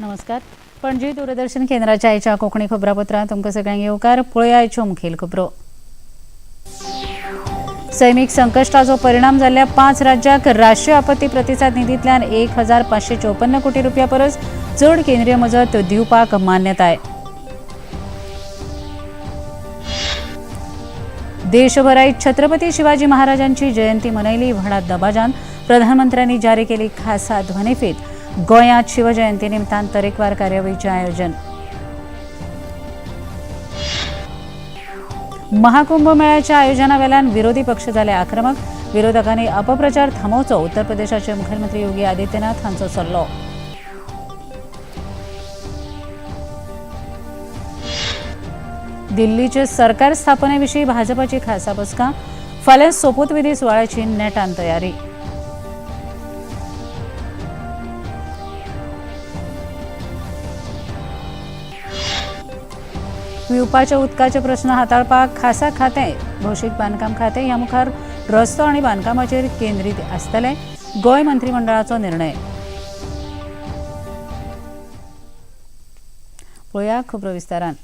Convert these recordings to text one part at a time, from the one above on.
नमस्कार. पणजी दूरदर्शन केंद्राच्या आयच्या कोंकणी खबरापत्रांत तुमकां सगळ्यांक येवकार. पळया आयच्यो मुखेल खबरो. सैमीक संकश्टाचो परिणाम जाल्ल्या 5 राज्यांक राष्ट्रीय आपत्ती प्रतिसाद निधींतल्यान 1554 कोटी रुपया परस चड केंद्रीय मजत दिवपाक मान्यताय. देशभरात छत्रपती शिवाजी महाराजांची जयंती मनयली व्हडा दबाजान. प्रधानमंत्र्यांनी जारी केली खासा ध्वनिफीत. गोंयांत शिवजयंती निमतान तरेकवार कार्यावळीचें आयोजन. महाकुंभ मेळ्याच्या आयोजनावेल्यान विरोधी पक्ष जाले आक्रमक. विरोधकांनी अपप्रचार थांबोवचो, उत्तर प्रदेशाचे मुख्यमंत्री योगी आदित्यनाथ हांचो सल्लो. दिल्लीचे सरकार स्थापनेविशीं भाजपाची खासा बसका. फाल्यां सोपूतविधी सुवाळ्याची नेटान तयारी. पिवपाच्या उदकाचे प्रश्न हाताळपाक खासा खातें. भौशीक बांदकाम खातें ह्या मुखार रस्तो आनी बांदकामाचेर केंद्रीत आसतलें. गोंय मंत्रीमंडळाचो निर्णय. पळोवया खबरो विस्तारान.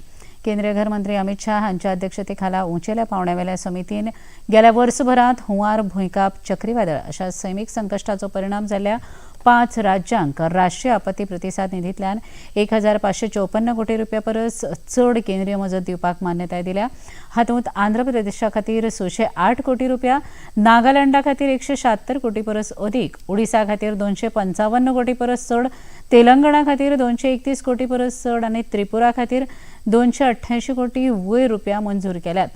केंद्रीय घरमंत्री अमित शाह हांच्या अध्यक्षतेखाला उंचेल्या पावंड्यावेल्या समितीन गेल्या वर्सभरांत हुंवार, भुंयकांप, चक्रीवादळ अशा सैमीक संकश्टाचो परिणाम जाल्ल्या 5 राज्यांक राष्ट्रीय आपत्ती प्रतिसाद निधींतल्यान 1554 कोटी रुपया परस चड केंद्रीय मजत दिवपाक मान्यताय दिल्या. हातूंत आंध्र प्रदेशा खातीर 608 कोटी रुपया, नागालँडा खातीर 176 कोटी परस अदीक, ओडिसा खातीर 255 कोटी परस चड, तेलंगणा खातीर 231 कोटी परस चड आनी त्रिपुरा खातीर 288 कोटी वयर रुपया मंजूर केल्यात.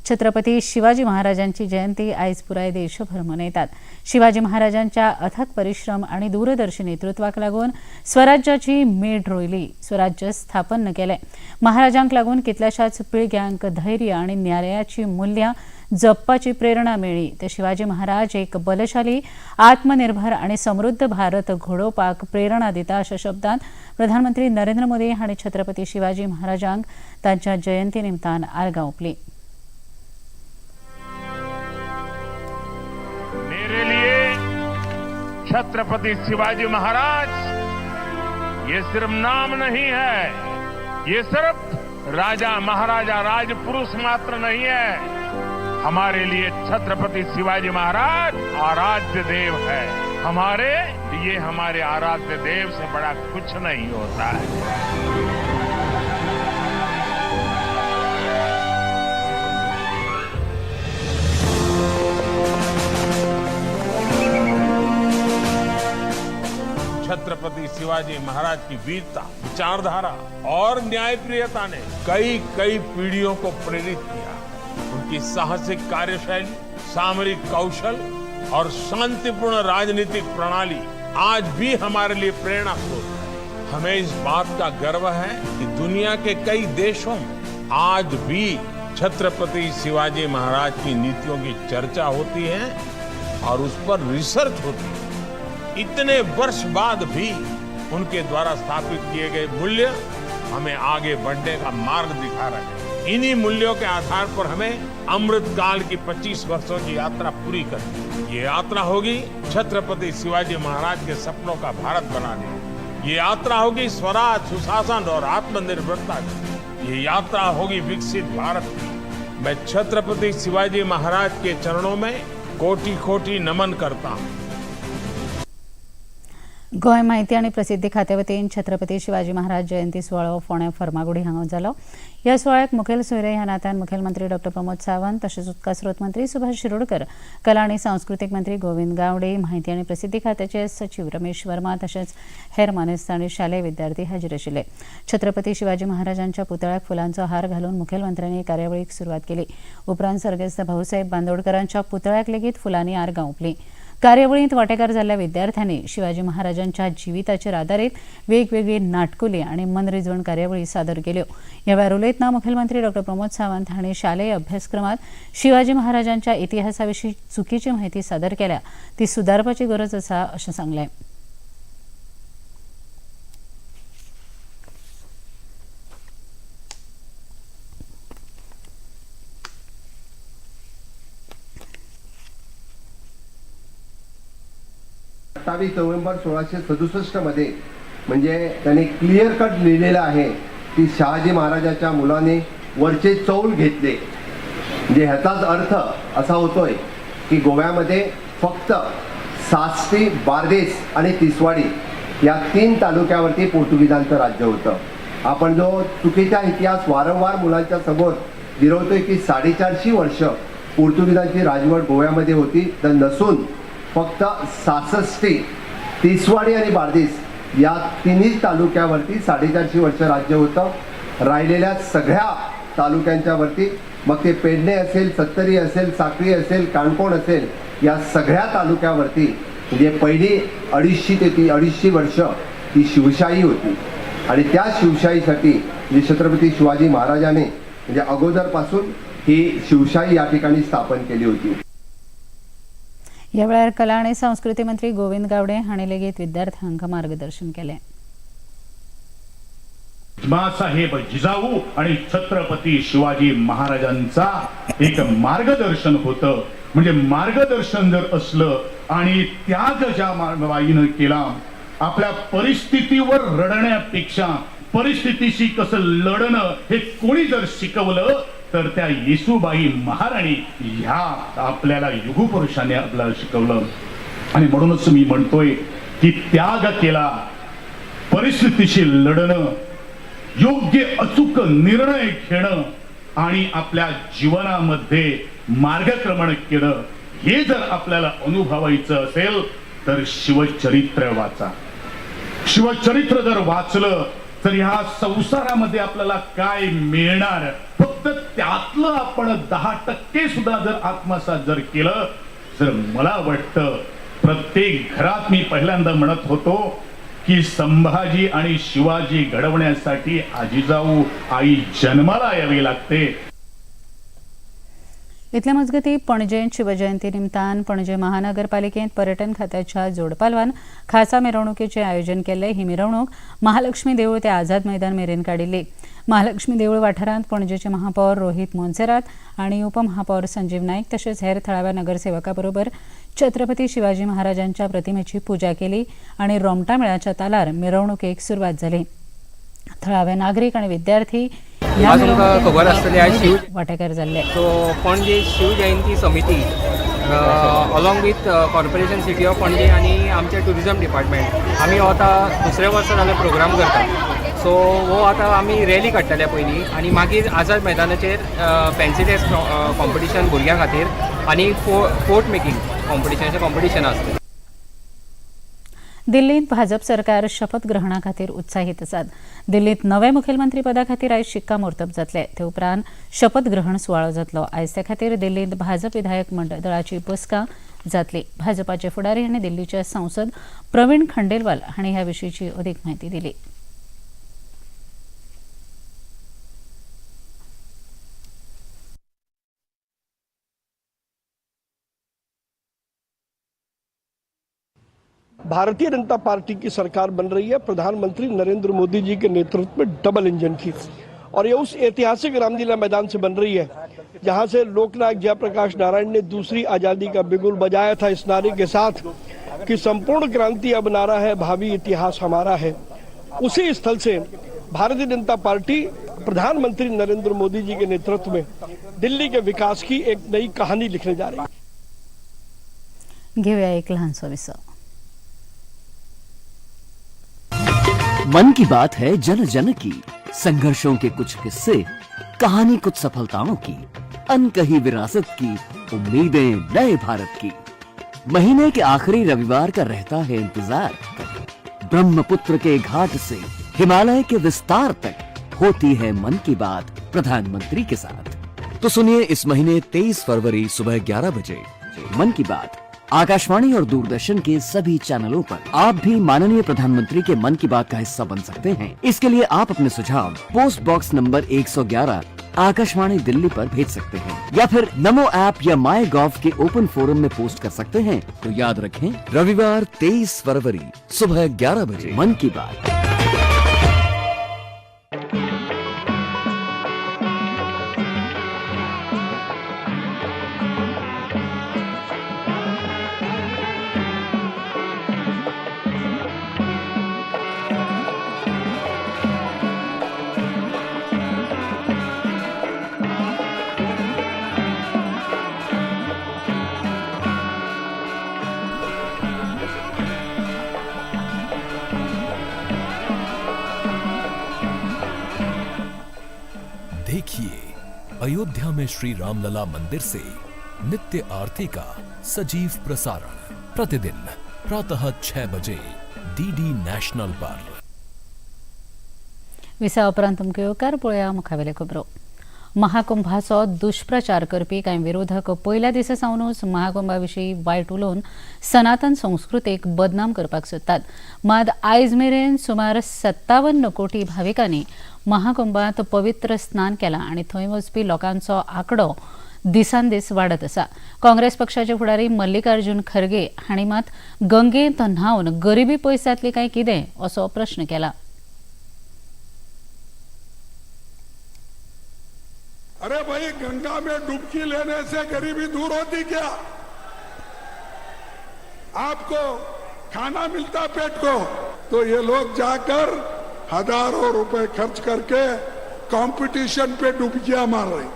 छत्रपती शिवाजी महाराजांची जयंती आयज पुराय देशभर मनयतात. शिवाजी महाराजांच्या अथक परिश्रम आनी दूरदर्शी नेतृत्वाक लागून स्वराज्याची मेढ रोयली, स्वराज्य स्थापन केलें. महाराजांक लागून कितल्याशाच पिळग्यांक धैर्य आनी न्यायाची मूल्यां जपपाची प्रेरणा मेळ्ळी. ते शिवाजी महाराज एक बलशाली, आत्मनिर्भर आनी समृद्ध भारत घडोवपाक प्रेरणा दिता, अशा शब्दांत प्रधानमंत्री नरेंद्र मोदी हांणी छत्रपती शिवाजी महाराजांक तांच्या जयंती निमतान आर्गां ओंपली. मेरे लिए छत्रपति शिवाजी महाराज ये सिर्फ नाम नहीं है, ये सिर्फ राजा महाराजा राजपुरुष मात्र नहीं है। हमारे लिए छत्रपति शिवाजी महाराज आराध्य देव है। हमारे लिए हमारे आराध्य देव से बड़ा कुछ नहीं होता है। छत्रपति शिवाजी महाराज की वीरता, विचारधारा और न्यायप्रियता ने कई कई पीढ़ियों को प्रेरित किया। उनकी साहसिक कार्यशैली, सामरिक कौशल और शांतिपूर्ण राजनीतिक प्रणाली आज भी हमारे लिए प्रेरणा स्रोत है। हमें इस बात का गर्व है कि दुनिया के कई देशों में आज भी छत्रपति शिवाजी महाराज की नीतियों की चर्चा होती है और उस पर रिसर्च होती है। इतने वर्ष बाद भी उनके द्वारा स्थापित किए गए मूल्य हमें आगे बढ़ने का मार्ग दिखा रहे हैं। इन्हीं मूल्यों के आधार पर हमें अमृत काल की 25 वर्षों की यात्रा पूरी करनी। ये यात्रा होगी छत्रपति शिवाजी महाराज के सपनों का भारत बनाने। ये यात्रा होगी स्वराज, सुशासन और आत्मनिर्भरता की। ये यात्रा होगी विकसित भारत की। मैं छत्रपति शिवाजी महाराज के चरणों में कोटि कोटि नमन करता हूं। गोंय माहिती आनी प्रसिद्धी खात्या वतीन छत्रपती शिवाजी महाराज जयंती सुवाळो फोंडें फर्मागुडी हांगा जालो. ह्या सुवाळ्याक मुखेल सोयरे ह्या नात्यान मुखेलमंत्री डॉक्टर प्रमोद सावंत तशेंच उदका स्रोत मंत्री सुभाष शिरोडकर, कला आनी सांस्कृतीक मंत्री गोविंद गावडे, माहिती आनी प्रसिद्धी खात्याचे सचीव रमेश वर्मा तशेंच हेर मानेस्त आनी शालेय विद्यार्थी हाजीर आशिल्ले. छत्रपती शिवाजी महाराजांच्या पुतळ्याक फुलांचो हार घालून मुखेलमंत्र्यांनी कार्यावळीक सुरवात केली. उपरांत सर्गेस्त भाऊसाहेब बांदोडकरांच्या पुतळ्याक लेगीत फुलांनी आर्गां ओंपली. कार्यावळींत वांटेकार जाल्ल्या विद्यार्थ्यांनी शिवाजी महाराजांच्या जिविताचेर आदारीत वेगवेगळी नाटकुली आनी मनरिजवण कार्यावळी सादर केल्यो. ह्या वेळार उलयतना मुखेलमंत्री डॉक्टर प्रमोद सावंत हांणी शालेय अभ्यासक्रमात शिवाजी महाराजांच्या इतिहासा विशीं चुकीची माहिती सादर केल्या, ती सुदारपाची गरज आसा अशें सांगलें. 28 नोव्हेंबर 1667 मध्ये म्हणजे त्यांनी क्लिअर कट लिहिलेलं आहे की शहाजी महाराजाच्या मुलाने वरचे चौल घेतले. म्हणजे ह्याचाच अर्थ असा होतोय की गोव्यामध्ये फक्त सासटी, बार्देस आणि तिसवाडी या 3 तालुक्यावरती पोर्तुगीजांचं राज्य होतं. आपण जो चुकीचा इतिहास वारंवार मुलांच्या समोर गिरवतोय की 450 वर्ष पोर्तुगीजांची राजवट गोव्यामध्ये होती, तर नसून फक्त सासष्टी, तिसवाडी आणि बार्देस या तिन्ही तालुक्यावरती 450 वर्ष राज्य होतं. राहिलेल्या सगळ्या तालुक्यांच्या वरती, मग ते पेडणे असेल, सत्तरी असेल, साक्री असेल, काणकोण असेल, या सगळ्या तालुक्यावरती म्हणजे पहिली 250 ते 250 वर्ष ही शिवशाही होती. आणि त्या शिवशाहीसाठी म्हणजे छत्रपती शिवाजी महाराजांनी म्हणजे अगोदरपासून ही शिवशाही या ठिकाणी स्थापन केली होती. ह्या वेळार कला आनी संस्कृती मंत्री गोविंद गावडे हांणी लेगीत विद्यार्थ्यांक मार्गदर्शन केलें. मासाहेब जिजाऊ आणि छत्रपती शिवाजी महाराजांचा एक मार्गदर्शन होतं. म्हणजे मार्गदर्शन जर असलं आणि त्याग ज्या बाईनं केला, आपल्या परिस्थितीवर रडण्यापेक्षा परिस्थितीशी कसं लढणं हे कोणी जर शिकवलं तर त्या येसुबाई महाराणी ह्या आपल्याला युगपुरुषाने आपल्याला शिकवलं. आणि म्हणूनच मी म्हणतोय की त्याग केला, परिस्थितीशी लढणं, योग्य अचूक निर्णय घेणं आणि आपल्या जीवनामध्ये मार्गक्रमण केलं, हे जर आपल्याला अनुभवायचं असेल तर शिवचरित्र वाचा. शिवचरित्र जर वाचलं तर ह्या संसारामध्ये आपल्याला काय मिळणार, फक्त त्यातलं आपण 10% सुद्धा जर आत्मसात जर केलं तर मला वाटतं प्रत्येक घरात, मी पहिल्यांदा म्हणत होतो की संभाजी आणि शिवाजी घडवण्यासाठी आजीजाऊ आई जन्माला यावी लागते. इतले मजगती पणजेंत शिवजयंती निमतान पणजे महानगरपालिकेंत पर्यटन खात्याच्या जोडपालवान खासा मिरवणुकीचें आयोजन केल्लें. ही मिरवणूक महालक्ष्मी देवूळ ते आझाद मैदान मेरेन काडिल्ली. महालक्ष्मी देवूळ वाठारांत पणजेचे महापौर रोहित मोन्सेरात आनी उपमहापौर संजीव नाईक तशेंच हेर थळाव्या नगरसेवका बरोबर छत्रपती शिवाजी महाराजांच्या प्रतिमेची पूजा केली आनी रोमटामेळाच्या तालार मिरवणुकेक सुरवात जाली. थळावे नागरीक आनी विद्यार्थी ह्या आज तुमकां खबर आसतली आयज शिव वांटेकार जाल्ले. So Panaji Shiv Jayanti Samiti along with corporation city of Panaji आनी आमचे टुरिजम डिपार्टमेंट आमी हो आतां दुसऱ्या वर्सा जालें प्रोग्राम करता. सो हो आतां आमी रॅली काडटले पयलीं आनी मागीर आझाद मैदानाचेर फॅन्सी ड्रेस कॉम्पिटिशन भुरग्यां खातीर आनी फोर्ट मेकिंग कॉम्पिटिशनाचें कॉम्पिटिशन आसतलें. दिल्लींत भाजप सरकार शपथ ग्रहणा खातीर उत्साहीत आसात. दिल्लींत नवे मुखेलमंत्री पदा खातीर आयज शिक्कामोर्तब जातले. ते उपरांत शपथ ग्रहण सुवाळो जातलो. आयज ते खातीर दिल्लींत भाजप विधायक मंडळाची बसका जातली. भाजपाचे फुडारी आनी दिल्लीचे सांसद प्रवीण खंडेलवाल हांणी ह्या विशींची अदीक म्हायती दिली. भारतीय जनता पार्टी की सरकार बन रही है प्रधानमंत्री नरेंद्र मोदी जी के नेतृत्व में डबल इंजन की, और ये उस ऐतिहासिक रामलीला मैदान से बन रही है जहां से लोकनायक जयप्रकाश नारायण ने दूसरी आज़ादी का बिगुल बजाया था इस नारे के साथ कि संपूर्ण क्रांति अब नारा है, भावी इतिहास हमारा है। उसी स्थल से भारतीय जनता पार्टी प्रधानमंत्री नरेंद्र मोदी जी के नेतृत्व में दिल्ली के विकास की एक नई कहानी लिखने जा रही है। घेऊया एक लहानसो विसव. मन की बात है जन जन की, संघर्षों के कुछ किस्से, कहानी कुछ सफलताओं की, अनकही विरासत की, उम्मीदें नए भारत की। महीने के आखिरी रविवार का रहता है इंतजार। ब्रह्मपुत्र के घाट से हिमालय के विस्तार तक होती है मन की बात प्रधानमंत्री के साथ। तो सुनिए इस महीने 23 फरवरी सुबह 11 बजे मन की बात आकाशवाणी और दूरदर्शन के सभी चैनलों पर। आप भी माननीय प्रधानमंत्री के मन की बात का हिस्सा बन सकते हैं। इसके लिए आप अपने सुझाव post box number 111 Akashvani Delhi पर भेज सकते हैं या फिर नमो ऐप या माई गॉव के ओपन फोरम में पोस्ट कर सकते हैं। तो याद रखें, रविवार 23 फरवरी सुबह 11 बजे मन की बात। अयोध्या में श्री रामलला मंदिर से नित्य आरती का सजीव प्रसारण प्रतिदिन प्रातः 6 बजे डीडी नेशनल पर। विसा उपरांत तुमकां येवकार. पळोवया मुखावेले खबरो. महाकुंभाचो दुष्प्रचार करपी कांय विरोधक पयल्या दिसा सावनूच महाकुंभा विशीं वायट उलोवन सनातन संस्कृतीक बदनाम करपाक सोदतात. मात आयज मेरेन सुमार 57 कोटी भाविकांनी महाकुंभात पवित्र स्नान केलां आनी थंय वचपी लोकांचो आंकडो दिसान दीस वाडत आसा. काँग्रेस पक्षाचे फुडारी मल्लिकार्जुन खरगे हांणी मात गंगेंत न्हावन गरिबी पयस जातली काय कितें असो प्रश्न केला. अरे भाई, गंगा में डुबकी लेने से गरीबी दूर होती क्या? आपको खाना मिलता पेट को, तो ये लोग जाकर हजारों रुपए खर्च करके कंपटीशन पे डुबकियां मार रहे हैं।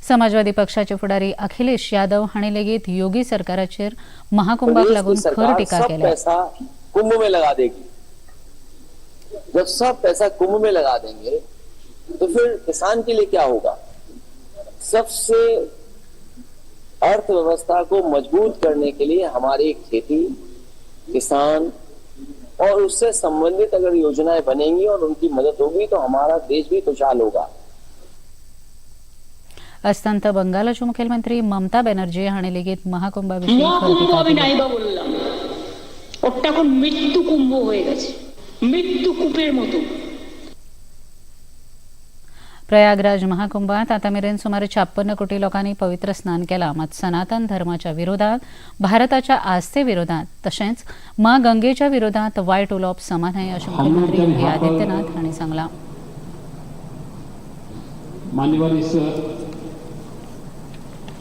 समाजवादी पक्षाचे फुडारी अखिलेश यादव हांणी लेगीत योगी सरकाराचेर महाकुंभाक प्रदेश की लागून खर सरकार टिका सब केल्या. पैसा कुंभ में लगा देगी। जब सब पैसा कुंभ में लगा देंगे तो फिर किसान के लिए क्या होगा? सबसे अर्थव्यवस्था को मजबूत करने के लिए हमारी खेती, किसान और उससे संबंधित अगर योजनाएं बनेंगी और उनकी मदद होगी तो हमारा देश भी खुशहाल होगा। अस्तंत बंगालाच्यो मुख्यमंत्री ममता बॅनर्जी हांणी लेगीत महाकुंभा विशीं खर মহাকুম্ভ টিका আমি केली. নাই বা বললাম, ওটা এখন মৃত্যু কুম্ভ হয়ে গেছে, মৃত্যু কূপের মতো। प्रयागराज महाकुंभात आतां मेरेन सुमार 56 कोटी लोकांनी पवित्र स्नान केलां. मात सनातन धर्माच्या विरोधात, भारताच्या आस्थे विरोधात तशेंच मां गंगेच्या विरोधात वायट उलोवप समा न्हय अशें मुख्यमंत्री योगी आदित्यनाथ हांणी सांगलां. मान्यवर इस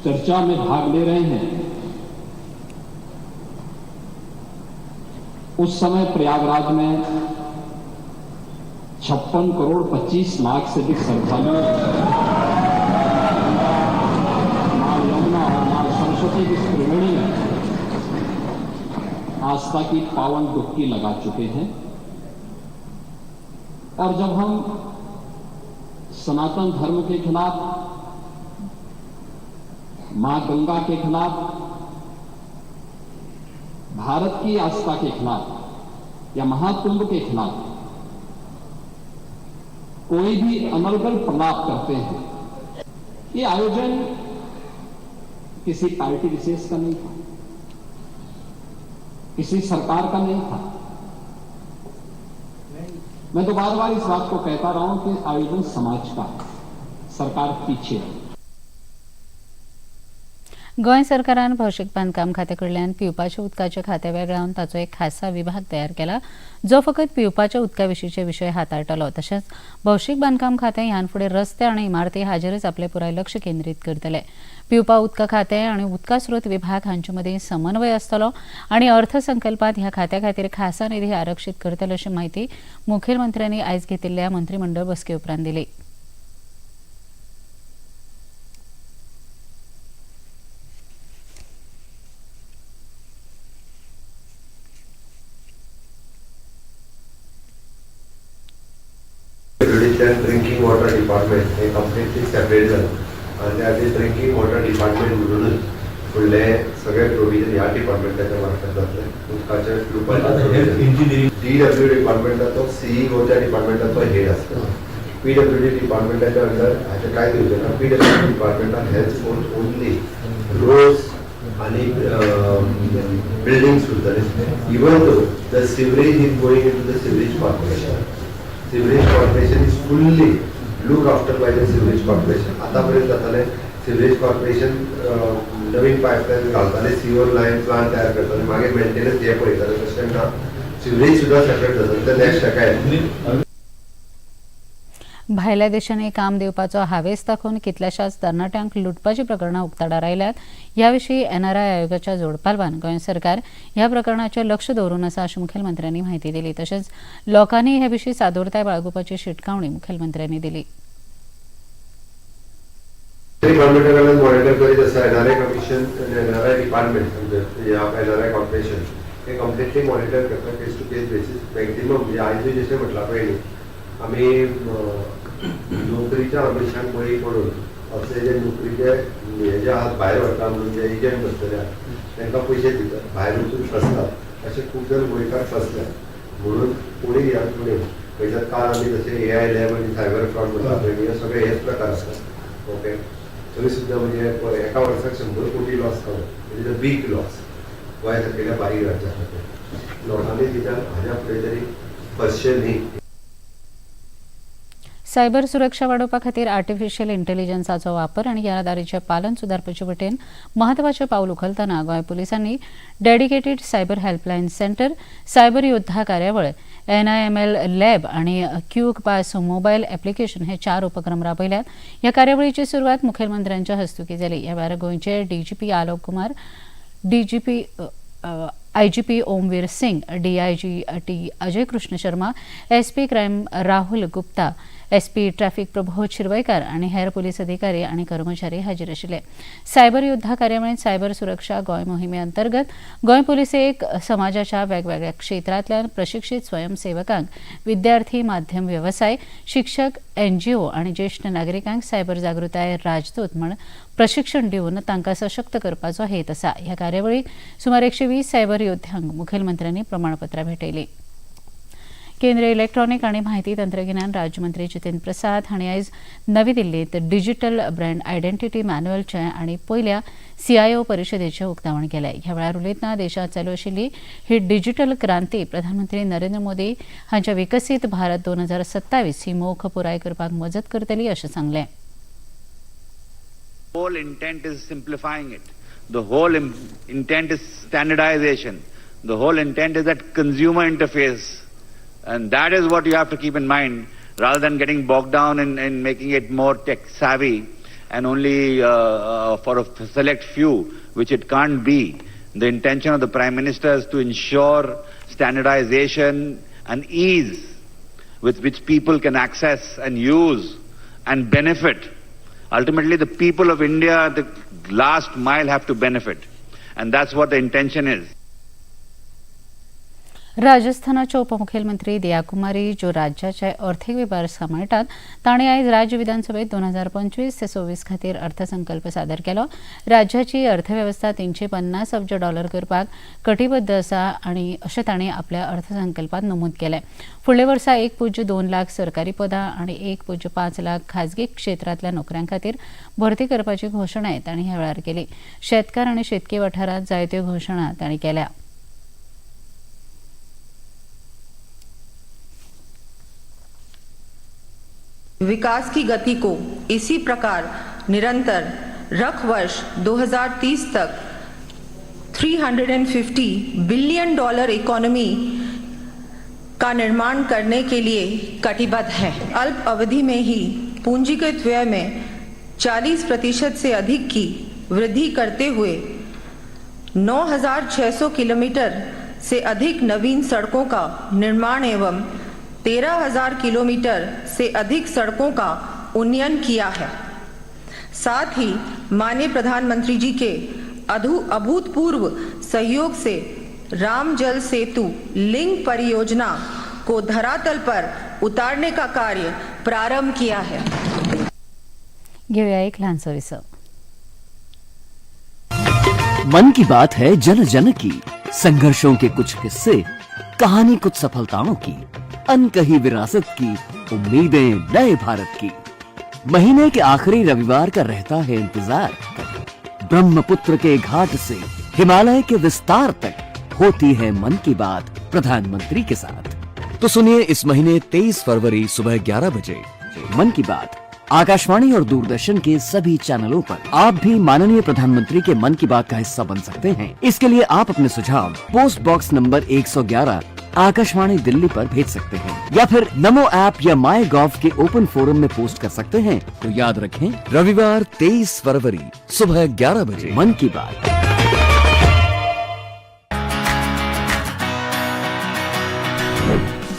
चर्चा में भाग ले रहे हैं, उस समय प्रयागराज में 56 करोड़ 25 लाख से अधिक श्रद्धालु मां यमुना और मां सरस्वती की त्रिवेणी में आस्था की पावन डुबकी लगा चुके हैं। और जब हम सनातन धर्म के खिलाफ, मां गंगा के खिलाफ, भारत की आस्था के खिलाफ या महाकुंभ के खिलाफ कोई भी अनर्गल प्रलाप करते हैं, ये आयोजन किसी पार्टी विशेष का नहीं था, किसी सरकार का नहीं था। मैं तो बार बार इस बात को कहता रहा हूं कि आयोजन समाज का है, सरकार पीछे है। गोंय सरकारान भौशीक बांदकाम खात्या कडल्यान पिवपाच्या उदकाचें खातें वेगळावन ताचो एक खासा विभाग तयार केला, जो फकत पिवपाच्या उदका विशींचे विशय हाताळटलो. तशेंच भौशीक बांदकाम खातें ह्यान फुडें रस्ते आनी इमारती हाजेरच आपलें पुराय लक्ष केंद्रीत करतले. पिवपा उदका खातें आनी उदका स्रोत विभाग हांचे मदीं समन्वय आसतलो आनी अर्थसंकल्पांत ह्या खात्या खातीर खासा निधी आरक्षीत करतले अशी म्हायती मुखेलमंत्र्यांनी आयज घेतिल्ल्या मंत्रीमंडळ बसके उपरांत दिली. ड्रिंकिंग ड्रिंकिंग वॉटर डिपार्टमेंट हे कंप्लिटली सेपरेट जालां आनी त्या खातीर ड्रिंकिंग वॉटर डिपार्टमेंट म्हणूनच फुडले सगळे प्रोविजन ह्या डिपार्टमेंटाच्या मार्फत जातले. उदकाचे पिवपाचे डीडब्ल्यू डिपार्टमेंटाचो सीईओच्या डिपार्टमेंटाचो हेड आसता. पीडब्ल्यूडी डिपार्टमेंटाच्या अंडर हाचें कांय दिवचें ना. पीडब्ल्यूडी डिपार्टमेंटान हेल्थ फोर्स ओनली रोड्स आनी बिल्डिंग्स उरतले. Even though the sewerage is going into the sewerage corporation, sewerage corporation is fully look after by the sewerage corporation. आतापर्यंत जाताले सिवरेज कॉर्पोरेशन नवीन पायपलायन घालताले, सिवर लायन प्लांट तयार करताले, मागीर मेंटेनन्स हे पळयताले. तशें ना, सिवरेज सुद्दां सेपरेट जाता ते नेक्स्ट हाका येतलें. भायल्या देशांनी काम दिवपाचो हावेस दाखोवन कितल्याशाच तरणाट्यांक लुटपाची प्रकरणां उक्ताडार आयल्यात. ह्या विशीं एनआरआय आयोगाच्या जोडपालवान गोंय सरकार ह्या प्रकरणाचेर लक्ष दवरून आसा अशें मुखेलमंत्र्यांनी म्हायती दिली. तशेंच लोकांनी हे विशीं सादूरताय बाळगुपाची शिटकावणी मुखेलमंत्र्यांनी दिली. गव्हर्मेंटा कडल्यान मॉनिटर करीत आसा. एनआरआय कमिशन आनी एनआरआय डिपार्टमेंट, एनआरआय कॉर्पोरेशन हे कंप्लिटली मॉनिटर करता case to case basis. Maximum म्हणजे आयजूय जशें म्हटलां पळय न्ही, आमी नोकरीच्या आमिशांक बळी पडून असले जे नोकरीचे हे जे आहात भायर व्हरता म्हणून जे एजंट बसतले तांकां पयशे दितात, भायर वचून फसतात, अशे खूब जाण गोंयकार फसल्यात. म्हणून कोणी ह्या कोणी पळयतात. काल आमी जशे एआय लॅब आनी सायबर फ्रॉड म्हणटा पळय, हे सगळे हेच प्रकार आसतात. ओके, थंय सुद्दां म्हणजे एका वर्साक 100 कोटी लॉस जालो. It is a big loss Goa सारकेल्या बारीक राज्या खातीर. लोकांनी तिच्या हाज्या फुडें तरी फसचें न्ही. सायबर सुरक्षा वाडोवपा खातीर आर्टिफिशियल इंटेलिजन्साचो वापर आनी येरादारीचें पालन सुदारपाचे वटेन म्हत्वाचें पावल उखलतना गोंय पुलिसांनी dedicated cyber helpline centre, cyber योद्धा कार्यावळ, एनआयएमएल लॅब आनी क्यूक पास मोबायल एप्लिकेशन हे 4 उपक्रम राबयल्यात. ह्या कार्यावळीची सुरवात मुखेलमंत्र्यांच्या हस्तुकी जाली. ह्या वेळार गोंयचे DGP Alok Kumar, DGP IGP Omveer Singh, DIG T Ajay Krishna Sharma, SP crime Rahul Gupta, SP traffic Prabodh Shirvaikar आनी हेर पुलीस अधिकारी आनी कर्मचारी हाजीर आशिल्ले. सायबर योद्धा कार्यावळींत सायबर सुरक्षा गोंय मोहिमे अंतर्गत गोंय पुलिसेक समाजाच्या वेगवेगळ्या क्षेत्रांतल्यान प्रशिक्षित स्वयंसेवकांक, विद्यार्थी, माध्यम वेवसाय, शिक्षक, एनजीओ आनी ज्येश्ठ नागरिकांक सायबर जागृताय राजदूत म्हण प्रशिक्षण दिवन तांकां सशक्त करपाचो हेत आसा. ह्या कार्यावळीक सुमार 120 सायबर योद्ध्यांक मुखेलमंत्र्यांनी प्रमाणपत्रां भेटयलीं. केंद्रीय इलेक्ट्रॉनिक आनी माहिती तंत्रगिन्यान राज्यमंत्री जितेंद्र प्रसाद हांणी आयज नवी दिल्लीत डिजिटल ब्रँड आयडेंटिटी मॅन्युअलचें आनी पयल्या सीआयओ परिशदेचें उक्तावण केलें. ह्या वेळार उलयतना देशांत चालू आशिल्ली ही डिजिटल क्रांती प्रधानमंत्री नरेंद्र मोदी हांच्या विकसीत भारत 2027 ही मोख पुराय करपाक मजत करतली अशें सांगलें. Whole intent is simplifying it. The whole intent is standardization. The whole intent is that consumer interface. And that is what you have to keep in mind, rather than getting bogged down in making it more tech savvy and only for a select few, which it can't be. The intention of the Prime Minister is to ensure standardization and ease with which people can access and use and benefit. Ultimately, the people of India, the last mile, have to benefit. And that's what the intention is. राजस्थानाच्यो उपमुखेलमंत्री Diya Kumari ज्यो राज्याचे अर्थिक विभाग सांबाळटात तांणी आयज राज्य विधानसभेत 2025 ते 26 खातीर अर्थसंकल्प सादर केलो. राज्याची अर्थवेवस्था 350 अब्ज डॉलर करपाक कटिबद्ध आसा आनी अशें तांणी आपल्या अर्थसंकल्पात नमूद केलें. फुडल्या वर्सा 1.2 लाख सरकारी पदां आनी 1.5 लाख खाजगी क्षेत्रांतल्या नोकऱ्यां खातीर भरती करपाची घोशणाय तांणी ह्या वेळार केली. शेतकार आनी शेतकी वाठारांत जायत्यो घोशणा तांणी केल्या. विकास की गति को इसी प्रकार निरंतर रख वर्ष 2030 तक 350 बिलियन डॉलर इकोनॉमी का निर्माण करने के लिए कटिबद्ध है। अल्प अवधि में ही पूंजीगत व्यय में 40% से अधिक की वृद्धि करते हुए 9,600 किलोमीटर से अधिक नवीन सड़कों का निर्माण एवं 13,000 किलोमीटर से अधिक सड़कों का उन्नयन किया है। साथ ही माननीय प्रधानमंत्री जी के अभूतपूर्व सहयोग से राम जल सेतु लिंक परियोजना को धरातल पर उतारने का कार्य प्रारंभ किया है। घेऊया एक लहानसं विसव. मन की बात है जन जन की, संघर्षों के कुछ किस्से, कहानी कुछ सफलताओं की, अनकही विरासत की, उम्मीदें नए भारत की। महीने के आखिरी रविवार का रहता है इंतजार। ब्रह्मपुत्र के घाट से हिमालय के विस्तार तक होती है मन की बात प्रधानमंत्री के साथ। तो सुनिए इस महीने 23 फरवरी सुबह 11 बजे मन की बात आकाशवाणी और दूरदर्शन के सभी चैनलों पर। आप भी माननीय प्रधानमंत्री के मन की बात का हिस्सा बन सकते हैं। इसके लिए आप अपने सुझाव post box number 111 Akashvani Delhi पर भेज सकते हैं या फिर नमो ऐप या माई गॉव के ओपन फोरम में पोस्ट कर सकते हैं। तो याद रखें, रविवार 23 फरवरी सुबह 11 बजे मन की बात।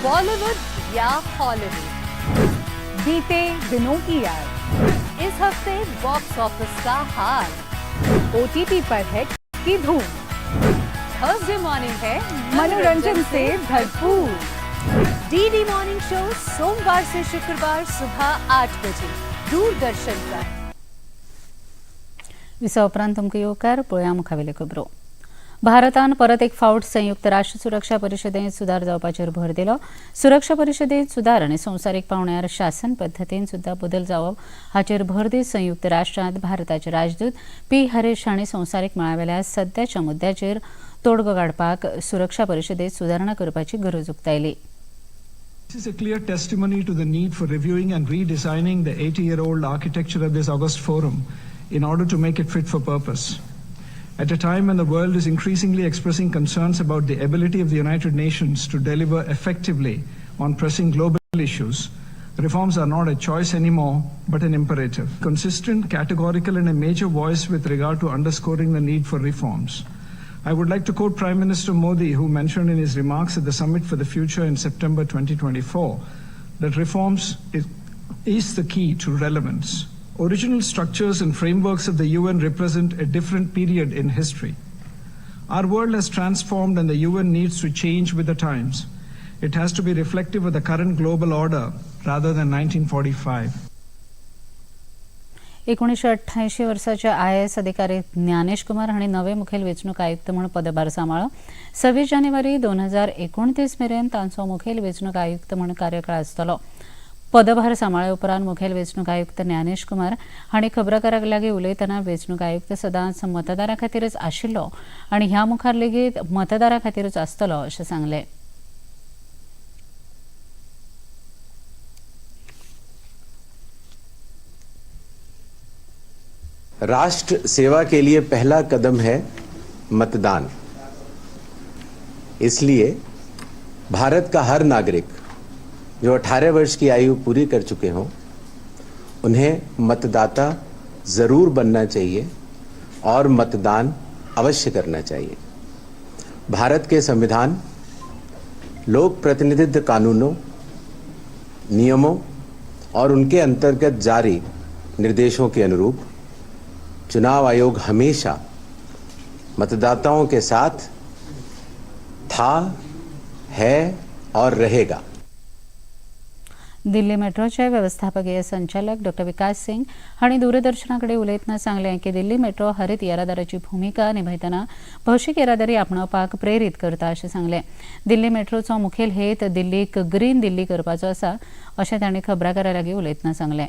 बॉलीवुड या हॉलीवुड, बीते दिनों की याद, इस हफ्ते बॉक्स ऑफिस का हाल, ओटीटी पर है की धूम, थर्सडे मॉर्निंग है मनोरंजन से भरपूर। डीडी मॉर्निंग शो सोमवार से शुक्रवार सुबह 8 बजे दूरदर्शन पर। विसा उपरांत तुमकां येवकार. पळोवया मुखावेल्यो खबरो. भारतान परत एक फावट संयुक्त राष्ट्र सुरक्षा परिशदेंत सुदार जावपाचेर भर दिलो. सुरक्षा परिशदेंत सुदार आनी संवसारीक पावंड्यार शासन पद्दतीन सुद्दां बदल जावप हाचेर भर दीत संयुक्त राष्ट्रांत भारताचे राजदूत पी हरीश हांणी संवसारीक मळावेल्या सद्याच्या मुद्द्याचेर तोडगो काडपाक सुरक्षा परिशदेंत सुदारणा करपाची गरज उक्तायली. This is a clear testimony to the need for reviewing and redesigning the 80-year-old architecture of this august forum in order to make it fit for purpose. At a time when the world is increasingly expressing concerns about the ability of the United Nations to deliver effectively on pressing global issues, reforms are not a choice anymore, but an imperative. Consistent, categorical, and a major voice with regard to underscoring the need for reforms. I would like to quote Prime Minister Modi, who mentioned in his remarks at the Summit for the Future in September 2024 that reforms is the key to relevance. Original structures and frameworks of the UN represent a different period in history. Our world has transformed and the UN needs to change with the times. It has to be reflective of the current global order rather than 1945. 1988 वर्साचे IAS अधिकारी ज्ञानेश कुमार हांणी नवे मुखेल वेंचणूक आयुक्त म्हूण पदभार सांबाळ्ळो. 26 जानेवारी 2029 मेरेन तांचो मुखेल वेंचणूक आयुक्त म्हूण कार्यकाळ आसतलो. पदभार सांबाळ्ळे उपरांत मुखेल वेंचणूक आयुक्त ज्ञानेश कुमार हांणी खबराकारां लागीं उलयतना वेंचणूक आयुक्त सदांच मतदारा खातीरच आशिल्लो आनी ह्या मुखार लेगीत मतदारा खातीरच आसतलो अशें सांगलें. राष्ट्र सेवा के लिए पहला कदम है मतदान। इसलिए भारत का हर नागरिक जो 18 वर्ष की आयु पूरी कर चुके हों उन्हें मतदाता ज़रूर बनना चाहिए और मतदान अवश्य करना चाहिए। भारत के संविधान, लोक प्रतिनिधित्व कानूनों, नियमों और उनके अंतर्गत जारी निर्देशों के अनुरूप चुनाव आयोग हमेशा मतदाताओं के साथ था, है और रहेगा। दिल्ली मेट्रोचे व्यवस्थापकीय संचालक डॉ विकास सिंग हांणी दूरदर्शना कडेन उलयतना सांगलें की दिल्ली मेट्रो हरित येरादारीची भुमिका निभायतना भौशीक येरादारी आपणावपाक प्रेरीत करता अशें सांगलें. दिल्ली मेट्रोचो मुखेल हेत दिल्लीक ग्रीन दिल्ली करपाचो आसा अशें तांणी खबराकारां लागीं उलयतना सांगलें.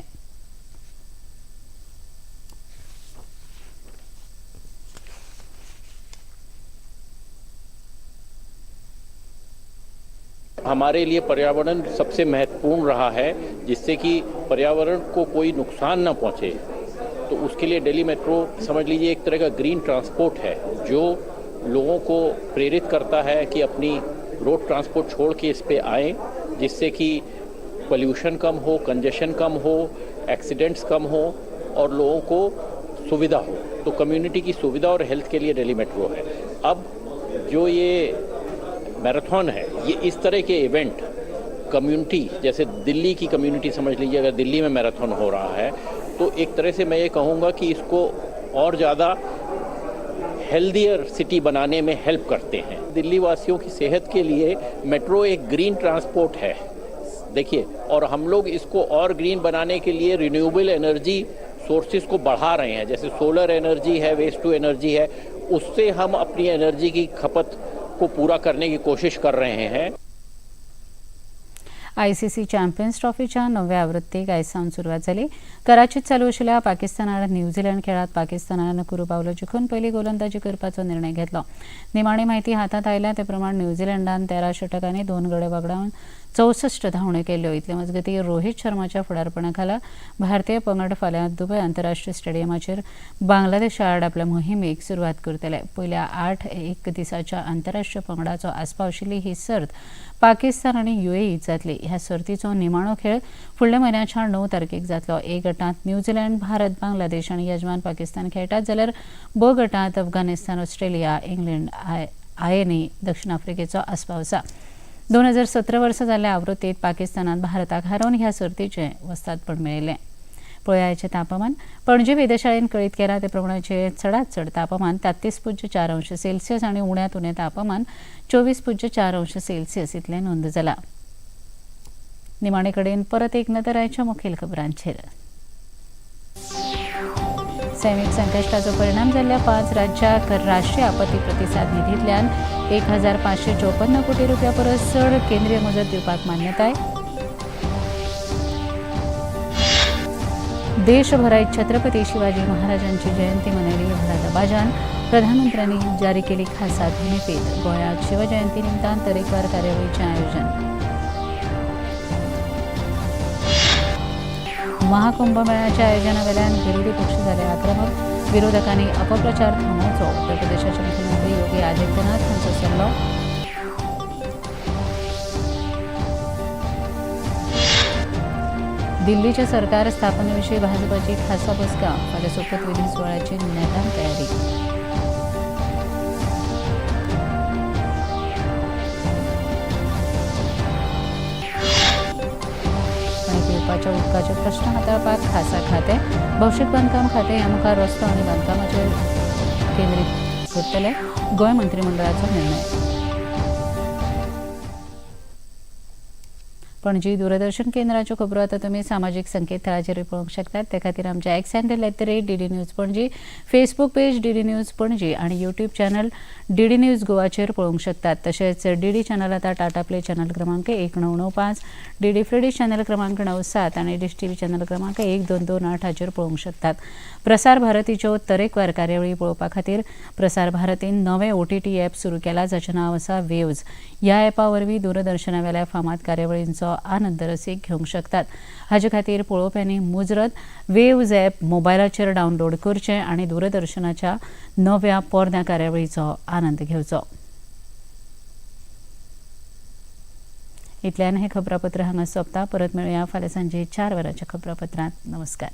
हमारे लिए पर्यावरण सबसे महत्वपूर्ण रहा है, जिससे कि पर्यावरण को कोई नुकसान न पहुंचे, तो उसके लिए दिल्ली मेट्रो समझ लीजिए एक तरह का ग्रीन ट्रांसपोर्ट है जो लोगों को प्रेरित करता है कि अपनी रोड ट्रांसपोर्ट छोड़ के इस पे आएँ, जिससे कि पोल्यूशन कम हो, कंजेशन कम हो, एक्सीडेंट्स कम हो और लोगों को सुविधा हो। तो कम्युनिटी की सुविधा और हेल्थ के लिए दिल्ली मेट्रो है। अब जो ये मैराथन है, ये इस तरह के इवेंट कम्युनिटी, जैसे दिल्ली की कम्युनिटी समझ लीजिए, अगर दिल्ली में मैराथन हो रहा है तो एक तरह से मैं ये कहूँगा कि इसको और ज़्यादा हेल्दियर सिटी बनाने में हेल्प करते हैं। दिल्ली वासियों की सेहत के लिए मेट्रो एक ग्रीन ट्रांसपोर्ट है, देखिए, और हम लोग इसको और ग्रीन बनाने के लिए रिन्यूएबल एनर्जी सोर्सेज को बढ़ा रहे हैं, जैसे सोलर एनर्जी है, वेस्ट टू एनर्जी है, उससे हम अपनी एनर्जी की खपत को पूरा करने की कोशिश कर रहे हैं। आयसीसी चॅम्पियन्स ट्रॉफीच्या नव्या आवृत्तीक आयज सावन सुरवात जाली. कराचीत चालू आशिल्ल्या पाकिस्तान आड न्यूझीलंड खेळात पाकिस्तानान कुरुबावलो जिखून पयली गोलंदाजी करपाचो निर्णय घेतलो. निमाणी म्हायती हातांत आयल्या ते प्रमाण न्यूझीलंडान 13 षटकांनी 2 गडे वगडावन 64 धांवड्यो केल्यो. इतले मजगतीं रोहित शर्माच्या फुडारपणा खाला भारतीय पंगड फाल्यां दुबय आंतरराष्ट्रीय स्टेडियमाचेर बांगलादेशा आड आपल्या मोहिमेक सुरवात करतले. पयल्या 8 एक दिसाच्या आंतरराष्ट्रीय पंगडाचो आस्पाव आशिल्ली ही सर्त पाकिस्तान आनी युएई जातली. ह्या सर्तीचो निमाणो खेळ फुडल्या म्हयन्याच्या 9 तारखेक जातलो. ए गटांत न्यूझीलंड, भारत, बांगलादेश आनी यजमान पाकिस्तान खेळटात, जाल्यार ब गटांत अफगाणिस्तान, ऑस्ट्रेलिया, इंग्लंड आनी दक्षिण आफ्रिकेचो आस्पाव आसा. 2017 वर्सा जाल्ल्या आवृत्तीत पाकिस्तानान भारताक हारोवन ह्या सर्तीचें वस्तादपण मेळयलें. पळयाचें तापमान. पणजे वेधशाळेन कळीत केलां ते प्रमाणाचें चडांत चड तापमान 33.4 अंश सेल्सियस आनी उण्यांत उणें तापमान 24.4 अंश सेल्सियस इतलें नोंद जालां. निमाणे कडेन परत एक नदर आयच्या मुखेल खबरांचेर. सैमीक संकश्टाचो परिणाम जाल्ल्या 5 राज्यांक राष्ट्रीय आपत्ती प्रतिसाद निधींतल्यान 1554 कोटी रुपया परस चड केंद्रीय मजत दिवपाक मान्यताय. देशभरात छत्रपती शिवाजी महाराजांची जयंती मनयली व्हडा दबाज्यान. प्रधानमंत्र्यांनी जारी केली खासा ध्वनिफीत. गोंयांत शिवजयंती निमतान तरेकवार कार्यावळीचें आयोजन. महाकुंभमेळ्याच्या आयोजनावेल्यान विरोधी पक्ष जाले आक्रमक. विरोधकांनी अपप्रचार थांबोवचो. उत्तर प्रदेशाचे मुख्यमंत्री योगी आदित्यनाथ हांचो सल्लो. दिल्लीच्या सरकार स्थापनेविशीं भाजपाची खासा बसका. फाल्यां सोपतविधी सुवाळ्याची नेटान तयारी. पिवपाच्या उदकाचे प्रश्न हाताळपाक खासा खातें. भौशीक बांदकाम खातें ह्या मुखार रस्तो आनी बांदकामाचेर केंद्रीत करतले. गोंय मंत्रिमंडळाचो निर्णय. पणजी दूरदर्शन केंद्राच्यो खबरो आतां तुमी सामाजीक संकेतथळाचेरूय पळोवंक शकतात. ते खातीर आमच्या X handle @DD News Panaji, Facebook page DD News Panaji आनी यूट्यूब चॅनल DD news गोवाचेर पळोवंक शकतात. तशेंच DD channel आतां टाटा प्ले चॅनल क्रमांक 1995, DD free dish channel क्रमांक 97 आनी डिश टीव्ही चॅनल क्रमांक 1228 हाचेर पळोवंक शकतात. प्रसार भारतीच्यो तरेकवार कार्यावळी पळोवपा खातीर प्रसार भारतीन नवें OTT app सुरू केला, जाचें नांव आसा वेव्ज. ह्या ॲपा वरवीं दूरदर्शनावेल्या फामाद कार्यावळींचो आनंद रसीक घेवंक शकतात. हाजे खातीर पळोवप्यांनी मुजरत वेव्ज ॲप मोबायलाचेर डावनलोड करचें आनी दूरदर्शनाच्या नव्या पोरण्या कार्यावळीचो आनंद घेवचो. इतल्यान हें खबरापत्र हांगा सोंपता. परत मेळुया फाल्यां सांजे 4 वरांच्या खबरापत्रांत. नमस्कार.